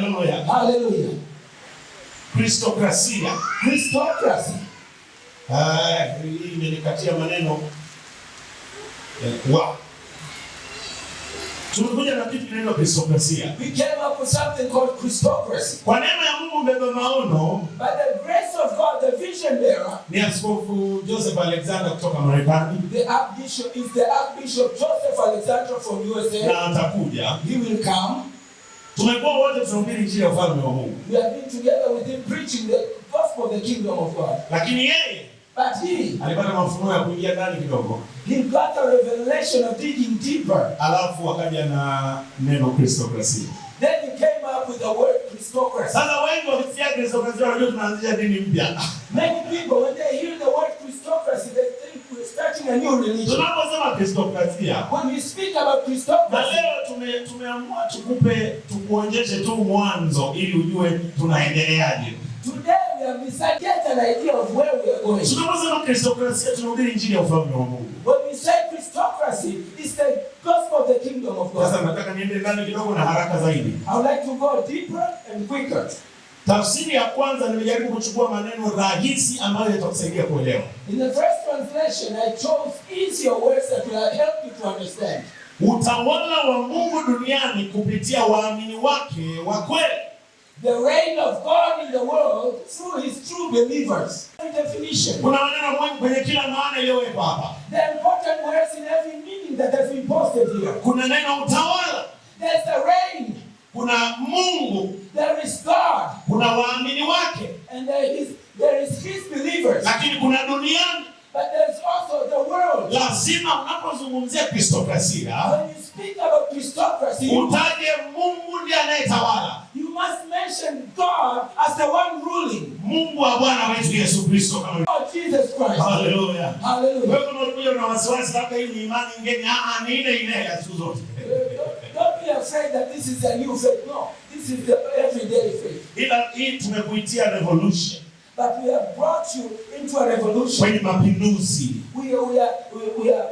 Haleluya. Hallelujah. Kristokrasia. Christocracy. Ah, hii imenikatia maneno. Wa. Tumekuja na kitu kinaitwa Kristokrasia. We came up with something called Christocracy. Kwa neema ya Mungu mbeba maono By the grace of God, the vision bearer, ni Askofu Joseph Alexander kutoka Marekani the Archbishop is the Archbishop Joseph Alexander from USA. Na atakuja. He will come. Tumekuwa wote tunahubiri injili ya ufalme wa Mungu, We have been together with him preaching the gospel of the kingdom of God. Lakini yeye But he, alipata mafunuo ya kuingia ndani kidogo, he got a revelation of digging deeper. Alafu akaja na neno Kristokrasia. Then he came up with the word Christocracy. Sasa wengi wakisikia Kristokrasia wanajua tunaanzisha dini mpya. Many people, when they hear the word Christocracy, they think we're starting a new religion. Tunaposema Kristokrasia When we speak about na Christocracy, leo tumeamua tukupe tukuonyeshe tu mwanzo ili ujue tunaendeleaje. Today we have decided get an idea of where we are going. Tunaposema Kristokrasia tunahubiri injili ya ufalme wa Mungu. When we say Christocracy, it's the gospel of the kingdom of Sasa God. nataka niende ndani kidogo na haraka zaidi. I would like to go deeper and quicker. Tafsiri ya kwanza nimejaribu kuchukua maneno rahisi ambayo yatakusaidia kuelewa. In the first translation, I chose easier words that will help you to understand. Utawala wa Mungu duniani kupitia waamini wake wa kweli. The reign of God in the world through his true believers. Definition. Kuna maneno muhimu kwenye kila maana iliyowekwa hapa. The important words in every meaning that has been posted here. Kuna neno utawala, There's the reign, kuna Mungu, there is God, kuna waamini wake, and there is his believers. Lakini kuna duniani. But there's also the world. Lazima unapozungumzia Kristokrasia When you speak about Christocracy, utaje Mungu ndiye anayetawala, you must mention God as the one ruling. Mungu wa Bwana wetu Yesu Kristo kama Lord Jesus Christ. Haleluya. Hallelujah. Wewe kama ulikuja una wasiwasi labda hii ni imani ngeni, ah, ni ile ile ya siku zote. Don't be afraid that this is a new faith. No, this is the everyday faith. Ila hii tumekuitia revolution, But we have brought you into a revolution. Kwenye mapinduzi. We are,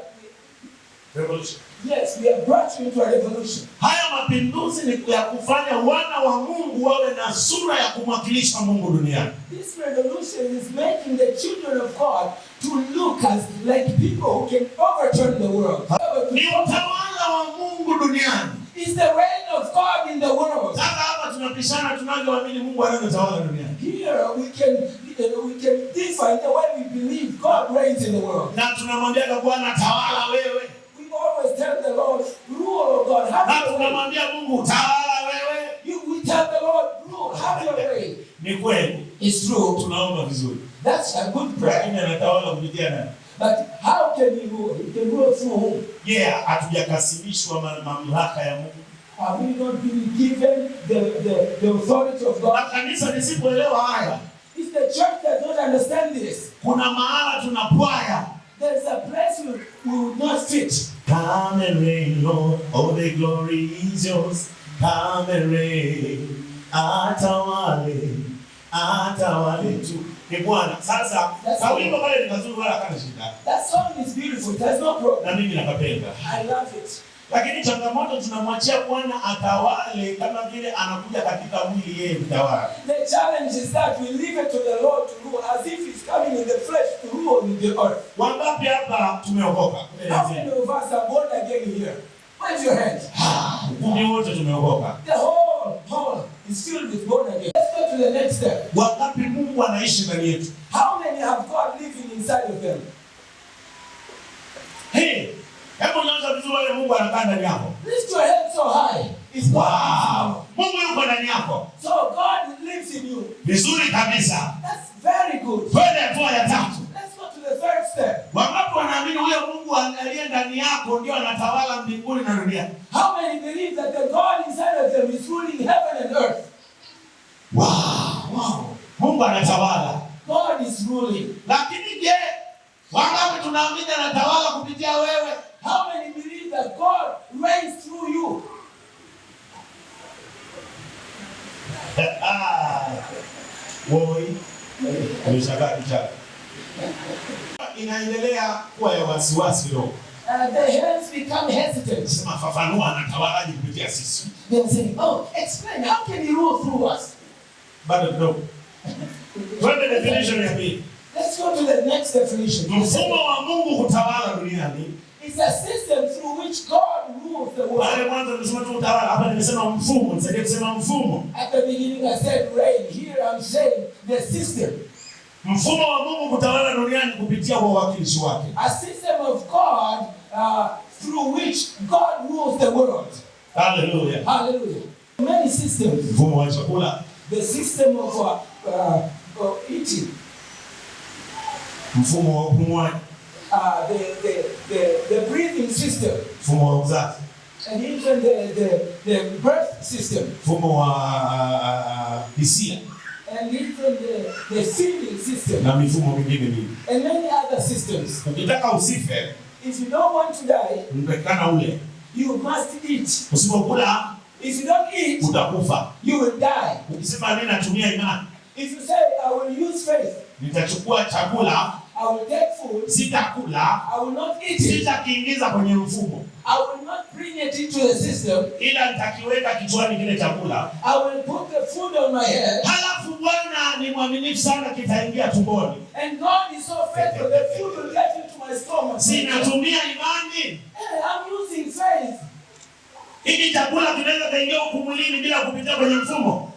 Revolution. Yes, we have brought you into a revolution. Haya mapinduzi ni ya kufanya wana wa Mungu wawe na sura ya kumwakilisha Mungu duniani. This revolution is making the children of God to look as like people who can overturn the world. Ni utawala wa Mungu duniani. It's the reign of God in the world. Sasa hapa tunapishana tunavyoamini Mungu anavyotawala duniani. Here we can differ in the way we believe God reigns in the world. Na tunamwambia Bwana, tawala wewe. We always tell the Lord, "Rule, oh God, have Na your way." tunamwambia Mungu, tawala wewe. We tell the Lord, "Rule, have your way." Ni kweli. It's true. Tunaomba vizuri. That's a good prayer. Lakini anatawala kupitia nani? But how can he rule? He can rule through whom? Yeah, hatujakasimishwa mamlaka ya Mungu. Have we not been given the authority of Na God? Kanisa lisipoelewa haya, If the church does not understand this, kuna mahala tunapwaya. There's a place we will not fit. Come and reign, Lord, all the glory is yours. Come and reign, atawale, atawale tu. Ni Bwana. Sasa, kawimbo kale ni kazuri wala hakana shida. That song is beautiful. There's no problem. Na mimi nakapenda. I love it. Lakini changamoto tunamwachia Bwana atawale kama vile anakuja katika mwili yeye mtawala. The challenge is that we leave it to the Lord to rule as if He's coming in the flesh to rule in the earth. Wangapi hapa tumeokoka? How many of us are born again here? Wave your hand. Ah, ukumbi wote tumeokoka. The whole hall is filled with born again. Let's go to the next step. Wangapi Mungu anaishi ndani yetu? How many have God living inside of them? Hey, hebu nyosha vizuri wale Mungu anakaa ndani yako. Lift your hand so high. It's God. Wow. Mungu yuko ndani yako. So God lives in you. Vizuri kabisa. That's very good. Twende hatua ya tatu. Let's go to the third step. Wangapi wanaamini huyo Mungu aliye ndani yako ndio anatawala mbinguni na dunia? How many believe that the God inside of them is ruling heaven and earth? Wow. Wow. Mungu anatawala. God is ruling. Lakini je, wangapi tunaamini anatawala kupitia wewe? How many believe that God reigns through you? Ah. Woi. Umeshangaa kichaka. Inaendelea kuwa ya wasiwasi kidogo. The hands become hesitant. Sema fafanua, anatawalaje kupitia sisi? They are saying, "Oh, explain, how can he rule through us?" Bado kidogo. Twende definition ya pili. Let's go to the next definition. Mfumo wa Mungu kutawala duniani. It's a system through which God rules the world. Pale mwanzo nilisema tu utawala, hapa nimesema mfumo. Nisaidie kusema mfumo. At the beginning I said reign. Here I'm saying the system. Mfumo wa Mungu kutawala duniani kupitia kwa wawakilishi wake. A system of God through which God rules the world. Haleluya. Hallelujah. Many systems. Mfumo wa chakula, The system of eating, mfumo wa upumuaji, the breathing system, mfumo wa uzazi, and even the birth system, mfumo wa hisia and even the feeding system, na mifumo mingine mingi. And many other systems. Ukitaka usife, If you don't want to die, unatakikana ule. You must eat. Usipokula If you don't eat, utakufa. You will die. Ukisema mimi natumia imani, If you say, "I will use faith, nitachukua chakula, I will take food, sitakula, I will not eat it, sitakiingiza kwenye mfumo, I will not bring it into the system, ila nitakiweka kichwani kile chakula, I will put the food on my head, halafu Bwana ni mwaminifu sana, kitaingia tumboni. And God is so faithful, the food will get into my stomach." Si natumia imani? Hey, I'm using faith. Hiki chakula kinaweza kaingia huku mwilini bila kupitia kwenye mfumo?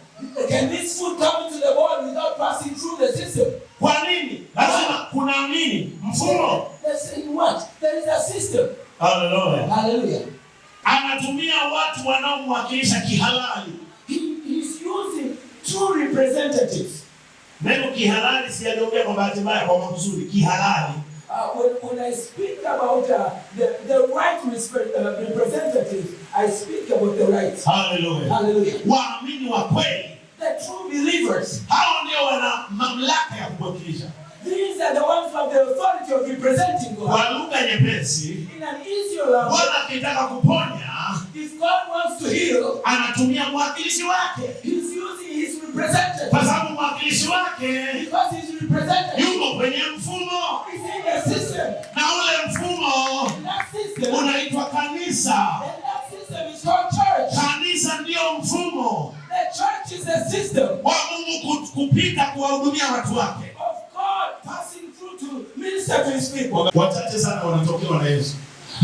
Can this food come into the body without passing through the system? Kwa nini? Lazima kuna nini? Mfumo. There's in what? There is a system. Haleluya. Hallelujah. Anatumia watu wanaomwakilisha kihalali. He is using two representatives. Neno kihalali sijaliongea kwa bahati mbaya, kwa makusudi. Kihalali. When I speak about the right representatives, I speak about the right. Haleluya. Hallelujah. Waamini wa kweli, The true believers. hao ndio wana mamlaka ya kuwakilisha. These are the ones who have the authority of representing God. Kwa lugha nyepesi, In an easier language, Bwana akitaka kuponya if God wants to heal, anatumia mwakilishi wake, He's using His representative. kwa sababu mwakilishi wake Because His representative yuko kwenye mfumo, is in the system. Na ule mfumo And that system, unaitwa kanisa. And that system is called church. Kanisa ndiyo mfumo The church is a system wa Mungu kupita kuwahudumia watu wake. Of God passing through to minister to His people. Wachache sana wanatokewa na Yesu.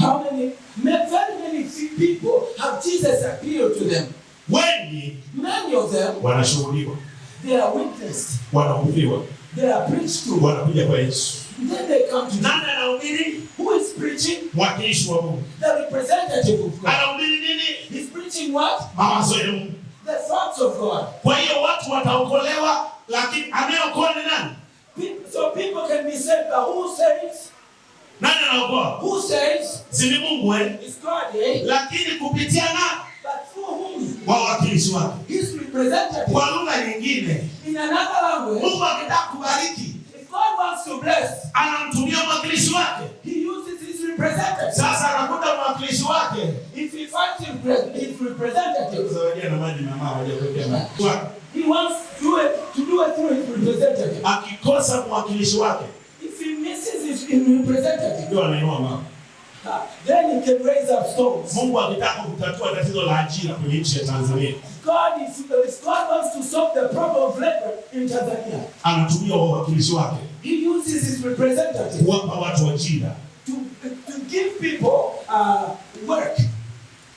How many? Very many few people have Jesus appear to them. Wengi Many of them, wanashuhudiwa, they are witnessed. wanahubiriwa, They are preached to. Wanakuja kwa Yesu. Then they come to Jesus. Nani anahubiri? Who is preaching? Mwakilishi wa Mungu. The representative of God. Anahubiri nini? He's preaching what? Mawazo ya Mungu. The thoughts of God. Kwa hiyo watu wataokolewa, lakini anayeokoa ni nani? So people can be saved, but who saves? Nani anaokoa? Who saves? Si ni Mungu, eh? It's God, eh? Lakini kupitia nani? But through whom? Wawakilishi wake. His representative. Kwa lugha nyingine, In another language, Mungu akitaka kubariki, if God wants to bless, anamtumia mwakilishi wake. He uses His representative. Sasa anakuta mwakilishi wake If he finds his representative, Zawadia na maji mama hawajakuwekea maji. Wake. He wants to do it through his representative. Akikosa mwakilishi wake, If he misses his representative, ndio anainua mawe. Then he can raise up stones. Mungu akitaka kutatua tatizo la ajira kwenye nchi ya Tanzania, If God wants to solve the problem of labor in Tanzania, anatumia wawakilishi wake He uses His representative kuwapa watu ajira. to give people work.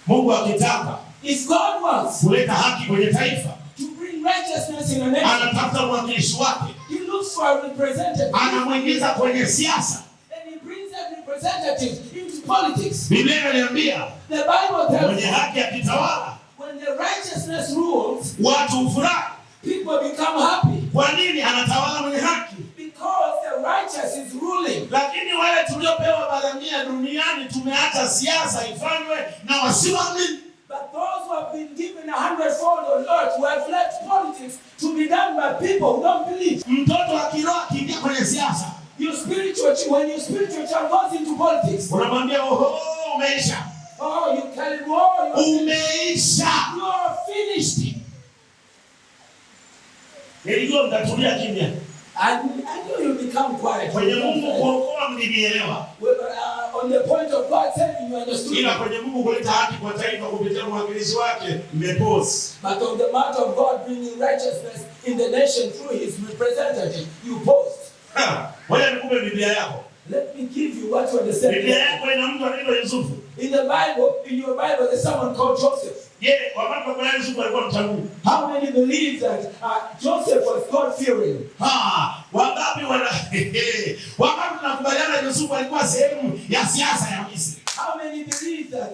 Mungu akitaka If God wants kuleta haki kwenye taifa, to bring righteousness in a nation, anatafuta mwakilishi wake, He looks for a representative anamwingiza kwenye siasa. And He brings that representative into politics. Biblia inaniambia The Bible tells mwenye us haki akitawala, when the righteousness rules, watu hufurahi. People become happy Kwa nini anatawala mwenye haki? Because the righteous is ruling. Lakini wale tuliopewa mara mia duniani tumeacha siasa ifanywe na wasioamini. But those who have been given a hundredfold on earth, who have left politics to be done by people who don't believe. Mtoto wa kiroho akiingia kwenye siasa, When your spiritual child goes into politics, unamwambia oho, umeisha, oh, you tell him, "Oh, umeisha. you are finished." Nilijua mtatulia kimya. And I knew you become quiet. Kwenye Mungu kuokoa mlinielewa. Well, On the point of God saving you understood ila me. Kwenye Mungu kuleta haki kwa taifa kupitia mwakilishi wake mmepause. But on the matter of God bringing righteousness in the nation through his representative, you paused. Ha, ngoja nikupe Biblia yako. Let me give you what you understand. Biblia yako ina mtu anaitwa Yusufu. In the Bible, in your Bible, there's someone called Joseph. Je, wangapi wanakubali Yusufu alikuwa mcha Mungu? How many believe that Joseph was God fearing? Ha, wangapi tunakubaliana Yusufu alikuwa sehemu ya siasa ya Misri? How many believe that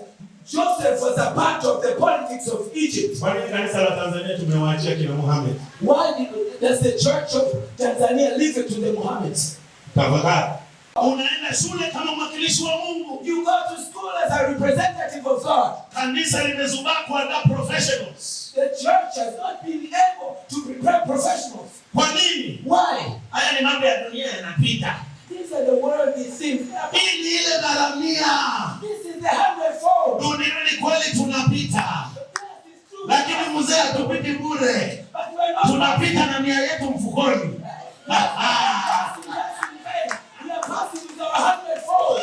Joseph was a part of the politics of Egypt? Kwa nini kanisa la Tanzania tumewaachia kina Muhammad? Why does the Church of Tanzania leave it to the Muhammads? Tafakari. Unaenda shule kama mwakilishi wa Mungu. You go to school as a representative of God. Kanisa limezubaa kuandaa professionals. The church has not been able to prepare professionals. Kwa nini? Why? Haya ni mambo ya dunia yanapita. These are the worldly things. Hii ni ile mara mia. This is the hundredfold. Duniani kweli tunapita, Yes, it's true. lakini mzee, hatupiti bure. But we are not Tunapita na mia yetu mfukoni. passing just in vain. We are passing with our hundredfold.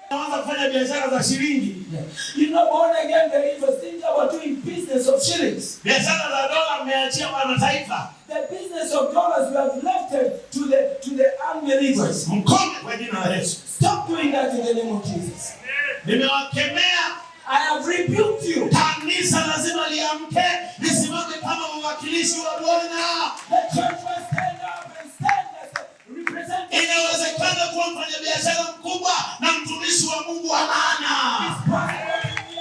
Tunaanza kufanya biashara za shilingi, Born again believers think about doing business of shillings. Biashara za dola mmeachia mataifa. The business of dollars we have left it to the unbelievers. Mkome kwa jina la Yesu. Stop doing that in the name of Jesus. Nimewakemea. I have rebuked you. Kanisa lazima liamke, lisimame kama wawakilishi wa Bwana. The church must stand up and stand as a representative. Inawezekana kuwa mfanyabiashara mkubwa na mtumishi wa Mungu wa maana. It's possible to be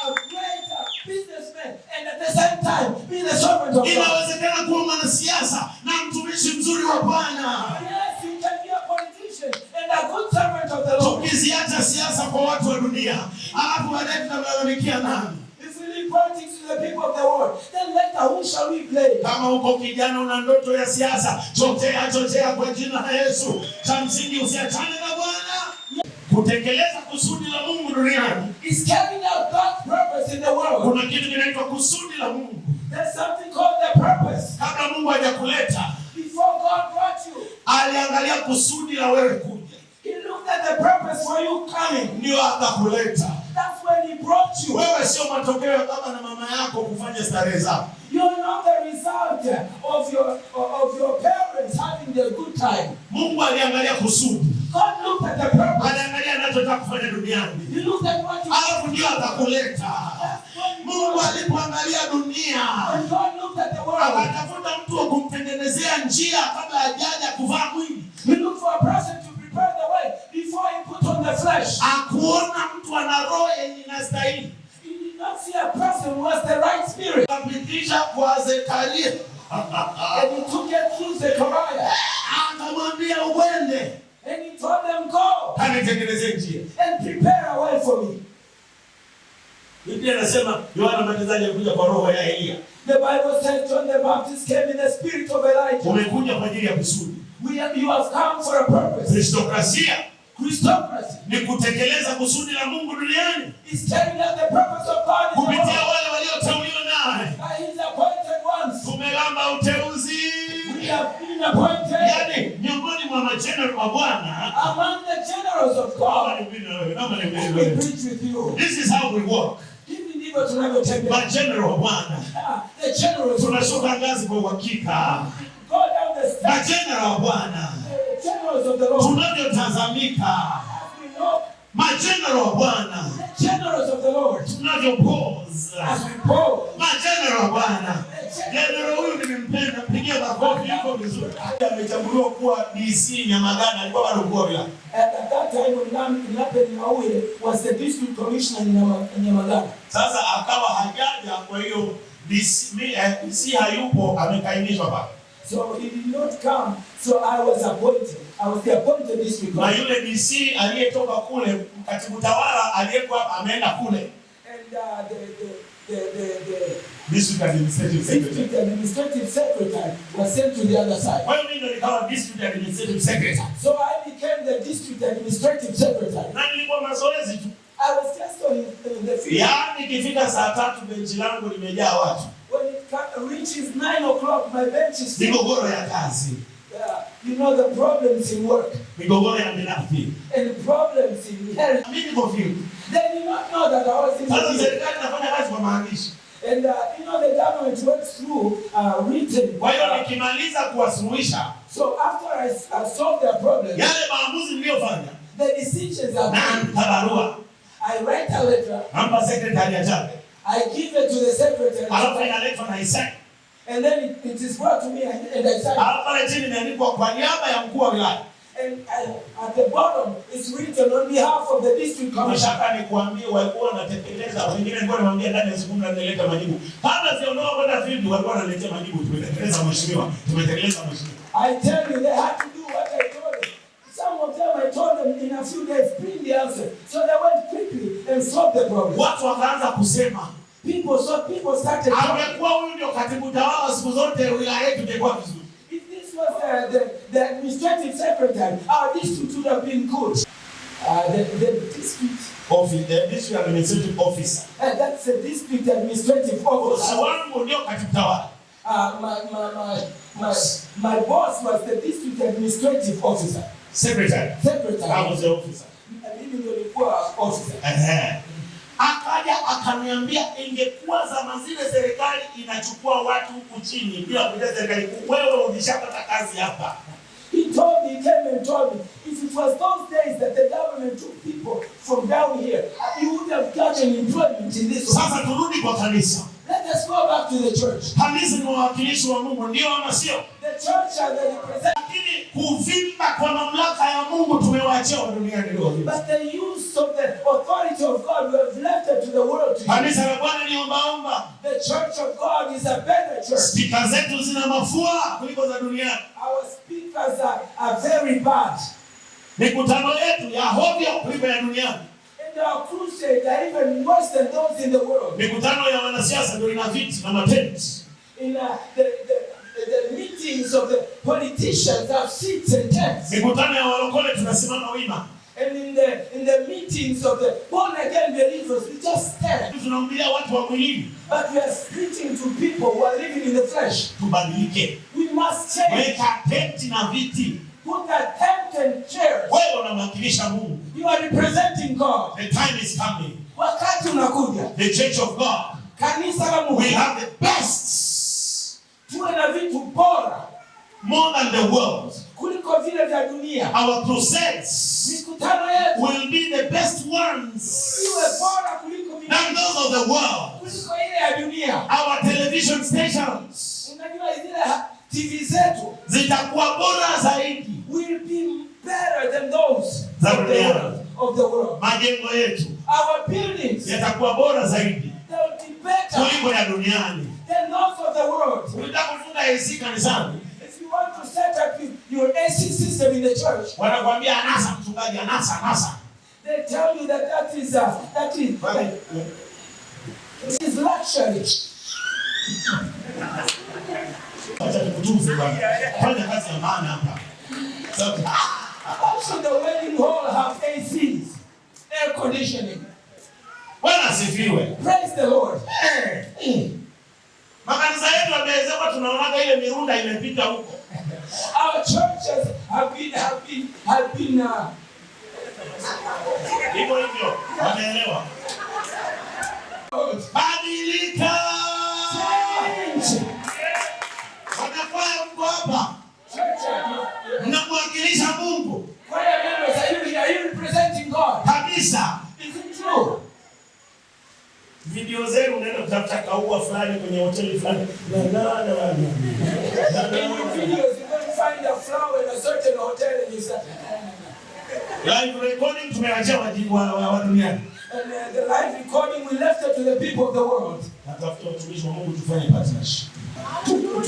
a great businessman and at the same time be the servant of God. Inawezekana kuwa mwanasiasa na mtumishi mzuri wa Bwana. Yes, you can be a politician and a good servant of the Lord. Tukiziacha siasa kwa watu wa dunia, alafu baadaye tutamlalamikia nani? If we leave politics to the people of the world, then later who shall we blame? Kama uko kijana una ndoto ya siasa, chochea chochea kwa jina la Yesu. Cha msingi usiachane na Bwana. Kutekeleza kusudi la Mungu duniani. Is carrying out God's purpose in the world. Kuna kitu kinaitwa kusudi la Mungu. There's something called the purpose. Kabla Mungu hajakuleta, Before God brought you, aliangalia kusudi la wewe kuja, He looked at the purpose for you coming. Ndio akakuleta. That's when He brought you. Wewe sio matokeo ya baba na mama yako kufanya starehe zao. You're not the result of your parents having their good time. Mungu aliangalia kusudi, God looked at the purpose. aliangalia anachotaka kufanya duniani, He looked at what you alafu ndio akakuleta. That's when he Mungu brought you. alipoangalia dunia When God looked at the world, akatafuta mtu wa kumtengenezea njia kabla hajaja kuvaa mwili. He looked for a person to prepare the way before He put on the flesh. Akuona mtu ana roho yenye inastahili, He did not see a person who has the right spirit. akapitisha kwa Zekaria, And He took it through Zechariah. Akamwambia uende And He told them, "Go kanitengenezee njia. and prepare a way for me." Biblia inasema Yohana Mbatizaji alikuja kwa roho ya Eliya. The Bible says John the Baptist came in the spirit of Elijah. Umekuja kwa ajili ya kusudi. You have come for a purpose. Kristokrasia Christocracy ni kutekeleza kusudi la Mungu duniani is carrying out the purpose of God in the kupitia world wale walioteuliwa naye. by His appointed ones. Tumelamba uteuzi. We have been appointed Yaani miongoni mwa majenerali wa Bwana. Among the generals of Naomba God. nihubiri na wewe, naomba nihubiri na We wewe. preach with you. This is how we walk. Hivi ndivyo tunavyotembea. Majenerali wa Bwana. Ah, the generals Tunashuka ngazi kwa uhakika. Go down the steps. Majenerali wa Bwana. The generals of the Lord. Tunavyotazamika. As we know, Majenerali wa Bwana. the generals of the Lord. Tunavyopose. As we pose. Majenerali wa Bwana. The generals. Jenerali huyu nimempenda, mpigie makofi, yuko vizuri. Amechaguliwa kuwa DC Nyamagana, alikuwa bado mkuu wa wilaya. And at that time, Nape Nnauye was the district commissioner in Nyamagana. Sasa akawa hajaja, kwa hiyo DC, DC hayupo, amekaimishwa pale. So he did not come, so I was appointed. I was the appointed district Na commissioner. yule DC aliyetoka kule, katibu tawala aliyekuwa hapa ameenda kule. And the District Administrative Secretary. district administrative secretary was sent to the other side. Kwa hiyo mimi ndo nikawa District Administrative Secretary. So I became the district administrative secretary. Na nilikuwa mazoezi tu. I was just in the field. Yaani ikifika saa 3 benchi langu limejaa watu. When it reaches 9 o'clock, my bench is full. Migogoro ya kazi. Yeah, You know the problems in work migogoro ya mirathi. And problems in health. Mimi niko field. They did not know that I was in the Sasa field. serikali inafanya kazi kwa maandishi. And the government works through written. Kwa hiyo nikimaliza kuwasuluhisha So after I solved their problem, yale maamuzi niliyofanya, the decisions I made, naandika barua, I write a letter, nampa secretary achape, I give it to the secretary, alafu inaletwa na isaini. And then it is brought to me and I sign. Alafu pale chini imeandikwa kwa niaba ya mkuu wa wilaya. And at the bottom, it's written on behalf of the district commissioner. Nataka nikuambie walikuwa wanatekeleza, wengine nilikuwa niwaambia ndani ya siku 14 leta majibu. Kabla sijaondoka kwenda field walikuwa wananiletea majibu, "Tumetekeleza mheshimiwa, tumetekeleza mheshimiwa." I tell you, they had to do what I told them. Some of them, I told them in a few days, bring the answer. So they went quickly and solved the problem. Watu wakaanza kusema, So people started talking. "Angekuwa huyu ndio katibu tawala siku zote, wilaya yetu ingekuwa vizuri." If this was the administrative secretary, our district would have been good. The district, Office, the district administrative officer. That's the district administrative Bosi officer. wangu ndio katibu tawala. My boss was the district administrative officer. Secretary. I Secretary. Was the officer. Mimi ndio nilikuwa officer. Ehe. Akaja akaniambia, "Ingekuwa zama zile serikali inachukua watu huku chini bila kuja serikali kuu, wewe ulishapata kazi hapa." He told me, he came and told me, if it was those days that the government took people from down here, you would have gotten employment in this office. Sasa turudi kwa kanisa. Let us go back to the church. Kanisa ni wawakilishi wa Mungu, ndio ama sio? The church are the representatives. Lakini kuvimba kwa mamlaka ya Mungu tumewaachia wa duniani ndio wavimbe. But the use of the authority of God, we have left it to the world to use. Kanisa la Bwana ni ombaomba. The church of God is a better church. Spika zetu zina mafua kuliko za duniani. Our speakers are very bad. Mikutano yetu ya hovyo kuliko ya duniani. And our crusade are even worse than those in the world. Mikutano ya wanasiasa ndio ina viti na matenti. In the meetings of the politicians have seats and tents. Mikutano ya walokole tunasimama wima. And in the meetings of the born again believers, we just stand. Tunahubiria watu wa mwilini. But we are preaching to people who are living in the flesh. Tubadilike. We must change. Weka tenti na viti. Put a tent and chairs. Wewe unamwakilisha Mungu. You are representing God. The time is coming. Wakati unakuja. The church of God Kanisa la Mungu. will have the best, Tuwe na vitu bora more than the world. Kuliko vile vya dunia. Our crusades Mikutano yetu will be the best ones iwe bora kuliko than mingine, those of the world. Kuliko ile ya dunia. Our television stations Unajua zile TV zetu zitakuwa bora zaidi will be better than those za of the dunia. world. Of the world. Majengo yetu Our buildings, yatakuwa bora zaidi they will be better kuliko ya duniani. Than those of the world. Ukitaka kufunga AC kanisani, If you want to set up your AC system in the church, wanakuambia, "Anasa mchungaji, anasa, anasa." they tell you that that is luxury. Acha nikutuze bwana. Fanya kazi ya maana hapa. Sababu How should the wedding hall have ACs, air conditioning? Bwana asifiwe. Praise the Lord. Eh. Makanisa yetu yameezekwa, tunaonaga ile mirunda imepita huko. Our churches have been Hivyo hivyo, wameelewa. Badilika. Change. Wanakwaya mko hapa. Church, Mnamwakilisha Mungu choir members, are you here? Are you representing God? kabisa. Is it true? Video zenu unaenda kutafuta kaua fulani kwenye hoteli fulani. La, la, la, la. In your videos, you go and find a flower in a certain hotel and you say, Live recording tumeachia wa duniani. And the live recording, we left it to the people of the world. Natafuta watumishi wa Mungu tufanye partnership. To build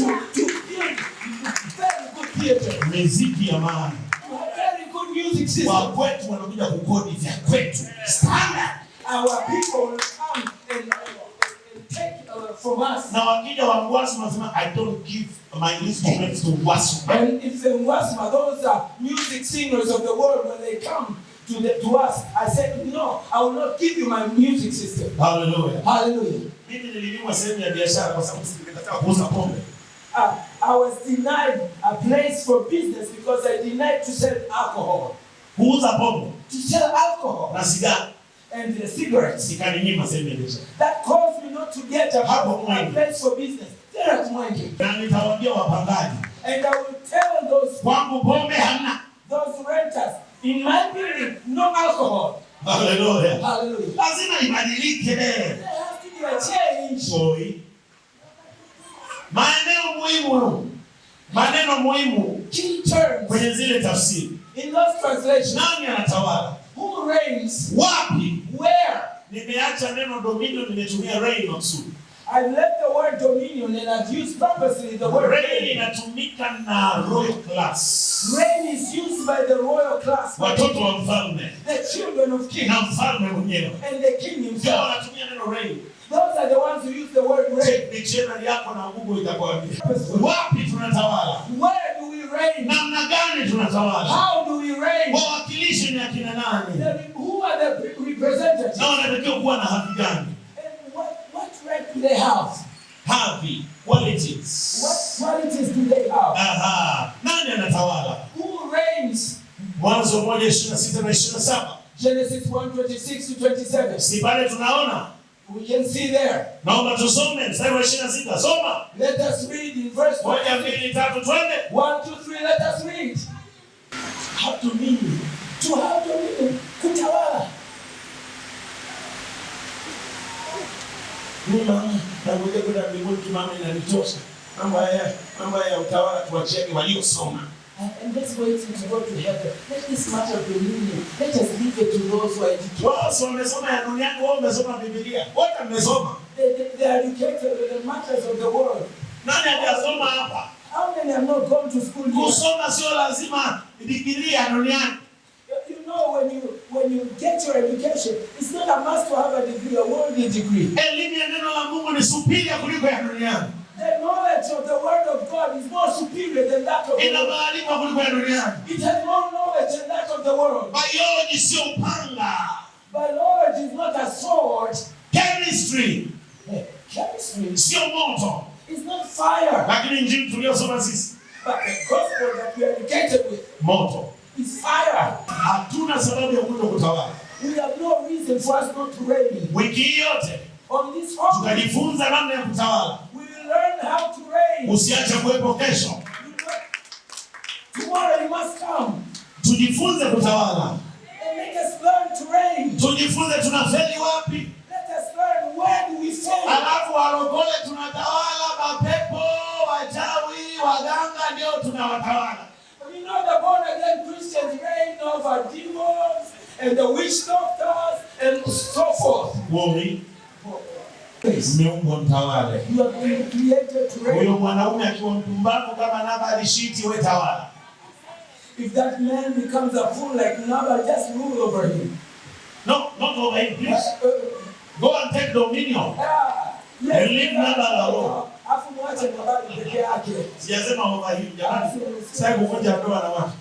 very good theater. Miziki ya maana. To have very good music system. Wa kwetu wanakuja kukodi vya kwetu. Standard. Our people will come and take from us. Na wakija wa Ngwasu wanasema, "I don't give my instruments to Ngwasu." And if the Ngwasma, those are music singers of the world, when they come to us, I said, "No, I will not give you my music system." Hallelujah. Hallelujah. Mimi nilinyimwa sehemu ya biashara kwa sababu nilikataa kuuza pombe. Uh, I was denied a place for business because I denied to sell alcohol. Kuuza pombe To sell alcohol na sigara and the cigarettes. ikaninyima sehemu ya biashara. That caused me not to get Hapo a Mwenge. place for business. There at Mwenge. Na nitawaambia wapangaji, And I will tell those kwangu pombe hamna. those renters in my building, no alcohol. Haleluya. Hallelujah. Lazima ibadilike. There has to be a change. Oi. Maeneo muhimu, maneno muhimu Key terms kwenye zile tafsiri. in those translations. Nani anatawala? Who reigns? Wapi? Where? Nimeacha neno dominion, nimetumia reign maksudi. I've left the word dominion and I've used purposely the word Reign reign. inatumika na royal class, Reign is used by the royal class, watoto wa mfalme the children of kings, na mfalme mwenyewe and the king ndio himself. wanatumia neno reign. Those are the ones who use the word reign. Check dictionary yako na Google itakwambia wapi tunatawala, Where do we reign? namna gani tunatawala, How do we reign? wawakilishi ni akina nani, Who are the representatives? na wanatakiwa kuwa na hadhi gani? And what right do they have? Hadhi, qualities. What qualities do they have? Aha, nani anatawala? Who reigns? Mwanzo 1:26 na 27, Genesis 1:26 to 27. si pale tunaona? We can see there. Naomba tusome mstari wa 26. Soma Let us read in verse moja, 1, mbili, tatu, twende. 2, 3. Let us read. Have dominion. To have dominion, kutawala. Mimi mama, nangoja kwenda mbinguni tu mama, inanitosha. Mambo haya ya utawala tuachieni waliosoma. And let's waiting to go to heaven. Let this matter of dominion, let us leave it to those who are educated. Wao si wamesoma ya duniani, wao wamesoma Biblia. Wote mmesoma. They are educated with the matters of the world. Nani hajasoma hapa? How many have not gone to school yet? Kusoma sio lazima digirii ya duniani. You know, when you get your education, it's not a must to have a degree, a worldly degree. Elimu ya neno la Mungu ni superior kuliko ya duniani. The knowledge of the word of God is more superior than that of the Ina world. maarifa kuliko ya duniani. It has more knowledge than that of the world. Biology sio upanga. Biology is not a sword. Chemistry Chemistry sio moto. is not fire. Lakini injili tuliyosoma sisi But the gospel that we are educated with moto. is fire. Hatuna sababu ya kuto kutawala. We have no reason for us not to reign. Wiki hii yote On this whole, tutajifunza namna ya kutawala. we will learn how to reign. Usiache kuwepo kesho. Tomorrow you must come Tujifunze kutawala, and make us learn to reign. tujifunze tunafeli wapi, Let us learn where do we fail. alafu walokole tunatawala mapepo, wachawi, waganga ndio tunawatawala. You know the born again Christians reign over demons and the witch doctors and so forth. Woi, Please. mmeumbwa mtawale. You have been created to reign. Huyo mwanaume akiwa mpumbavu kama Nabali, shiti, we tawala. If that man becomes a fool like Nabal, just rule over him. No, not over him, please. Go and take dominion. Yes. And leave Nabal alone. Afu mwache Nabali peke yake. Sijasema over him, jamani. Sasa kuvunja ndoa na watu.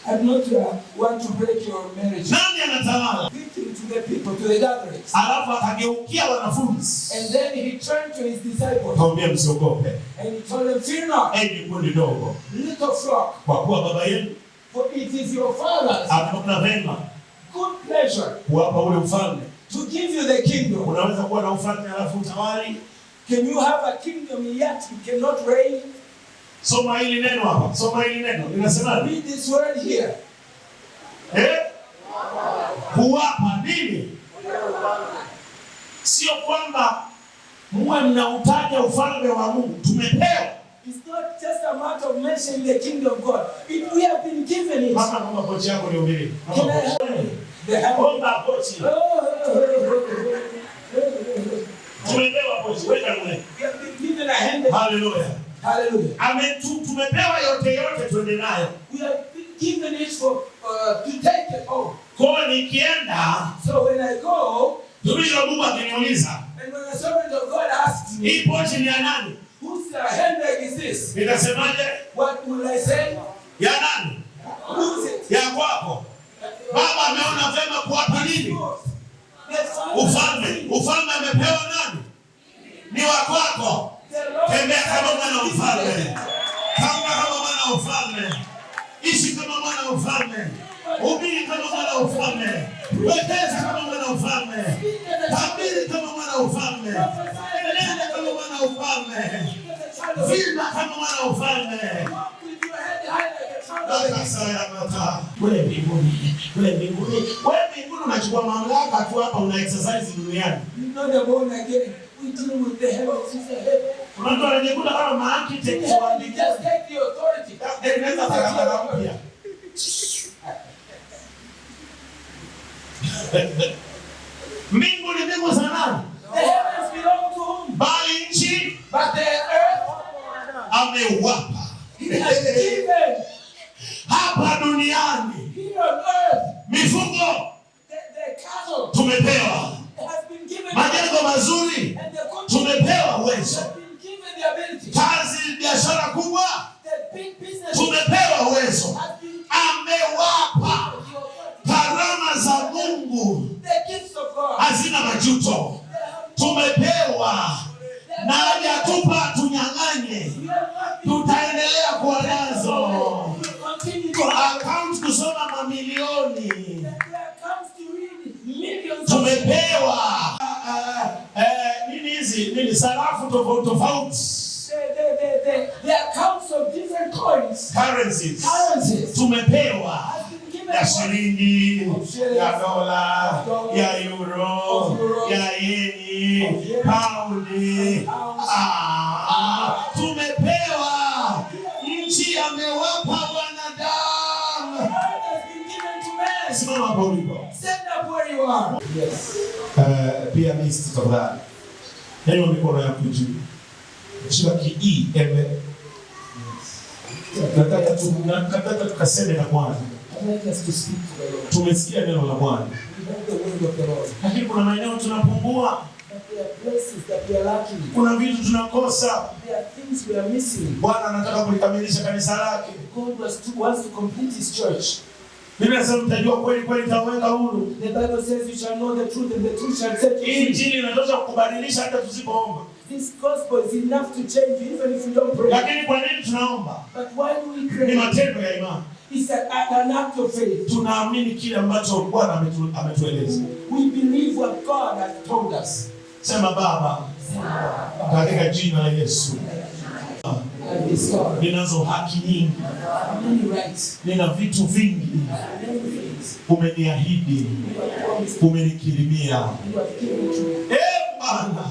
I do not want to break your marriage. Nani anatawala? Speaking to the people, to the gatherings. Alafu akageukia wanafunzi. And then he turned to his disciples Akamwambia msiogope, and he told them, "Fear not, enyi kundi dogo, little flock, kwa kuwa baba yenu for it is your Father's ameona vema good pleasure kuwapa ule ufalme. to give you the kingdom." Unaweza kuwa na ufalme alafu utawali. Can you have a kingdom yet you cannot reign? Soma hili neno hapa, soma hili neno linasemaje? Read this word here. Eh? Kuwapa nini? Sio kwamba muwe mnautaja ufalme wa Mungu, tumepewa. It's not just a matter of mentioning the kingdom of God. We have been given it. Mama, naomba pochi yako nihubiri. Can Naomba I pochi. have the hand? Omba pochi. Tumepewa pochi, weka mwe. We have been given a hand. Haleluya. Hallelujah. Tumepewa yote yote, twende nayo. We have been given it for to take it home. Kwa hiyo nikienda, So when I go, mtumishi wa Mungu akiniuliza, and when the servant of God asks me, hii pochi ni ya nani? whose handbag is this? Nitasemaje? What will I say? Ya nani? Whose it? Ya kwako. Baba ameona vema kuwapa nini? Yours. The Father Ufalme. Ufalme amepewa nani? Ni wa kwako. The Lord Tembea kama mwana wa ufalme, tamka kama mwana wa ufalme, ishi kama mwana wa ufalme, hubiri kama mwana wa ufalme, wekeza kama mwana wa ufalme, tabiri kama mwana wa ufalme, enenda kama mwana wa ufalme, as a child of vimba kama mwana wa ufalme. Walk with your head high like a child of Wewe mbinguni, wewe mbinguni, wewe mbinguni unachukua mamlaka tu hapa una exercise duniani. You're not a born again. We deal with the heavens. It's a heaven. Kuna mtu anajikuta kama maarchitect wa You just take the authority. Tengeneza barabara mpya. Mbingu ni mbingu za nani? The heavens belong to whom? Bali nchi But the earth amewapa. he has given. Hapa duniani Here on earth, mifugo the cattle tumepewa, has been given. majengo mazuri And the good tumepewa uwezo, has been given the ability. kazi, biashara kubwa The big business tumepewa uwezo. has been Amewapa given the authority. karama za Mungu The gifts of God. hazina majuto, They have tumepewa na hajatupa tunyang'anye, We have not been tutaendelea kuwa nazo. We will continue to have Account kusoma mamilioni There comes to read millions of tumepewa. Nini hizi nini, sarafu tofauti tofauti, the accounts of different coins, currencies currencies tumepewa has been given ya to us. shilingi, ya dola, ya euro, ya yeni, paundi. Ah, tumepewa. Nchi amewapa wanadamu. The earth has been given to man. Simama hapo ulipo. Stand up where you are. Yes. Pia mimi tafadhali. Nyanyua mikono yako juu. Shika ki E M. Nataka tukaseme na Bwana. I'd like us to speak to the Lord. Tumesikia neno la Bwana. We heard the word of the Lord. Lakini kuna maeneo tunapungua, But there are places that we are lacking. kuna vitu tunakosa. There are things we are missing. Bwana anataka kulikamilisha kanisa lake. God wants to complete his church. Biblia inasema mtajua kweli, kweli itawaweka huru. The Bible says you shall know the truth and the truth shall set you Hii free. injili inatosha kukubadilisha hata tusipoomba. This gospel is enough to change you even if you don't pray. Lakini kwa nini tunaomba? But why do we Ni pray? matendo ya imani. It's an act of faith. Tunaamini kile ambacho Bwana ametueleza. We believe what God has told us. Sema Baba, katika jina la Yesu, And this God, ninazo haki nyingi, many rights, nina vitu vingi many things. umeniahidi, You have promised, umenikirimia. you have given to me. E Bwana,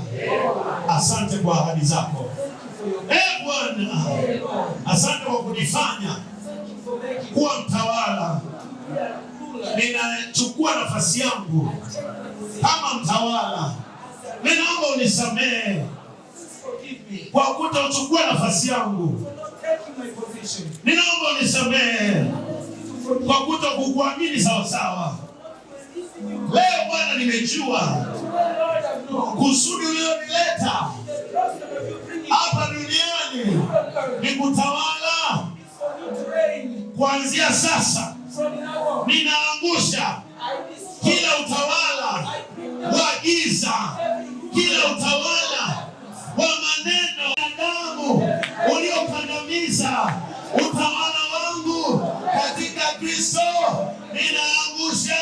asante kwa ahadi zako. Thank you for your E Bwana, Lord. asante kwa kunifanya Thank you for making kuwa mtawala. me a ruler. Ninachukua nafasi yangu I take my position kama mtawala. as a Ninaomba unisamehe Please forgive me kwa kutochukua nafasi yangu. for not taking my position. Ninaomba unisamehe I ask you to forgive kwa me kutokukuamini sawasawa. for not believing you. Leo Bwana, nimejua Today, Lord, I've known kusudi ulionileta the process of you bringing hapa duniani me on earth ni kutawala. is for you to reign. Kuanzia sasa From now on, ninaangusha I destroy, kila utawala I bring down wa giza, every ruler, kila utawala wa maneno ya damu uliokandamiza utawala wangu katika Kristo, ninaangusha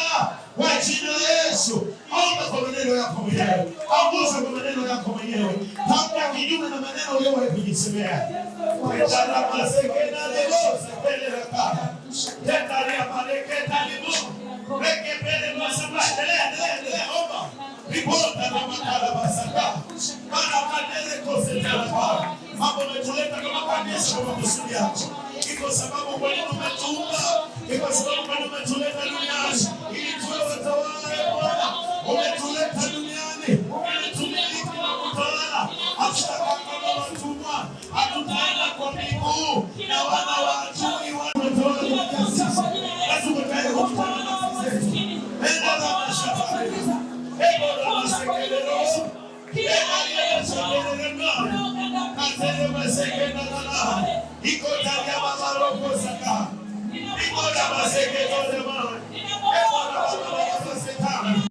kwa jina la Yesu. Omba kwa maneno yako mwenyewe, angusha kwa maneno yako mwenyewe, tamka kinyume na maneno uliyowahi kujisemea. Mambo umetuleta kama kanisa kwa makusudi yako. Iko sababu kwa nini umetuumba, iko sababu kwa nini umetuleta duniani ili tuwe watawala. Bwana, umetuleta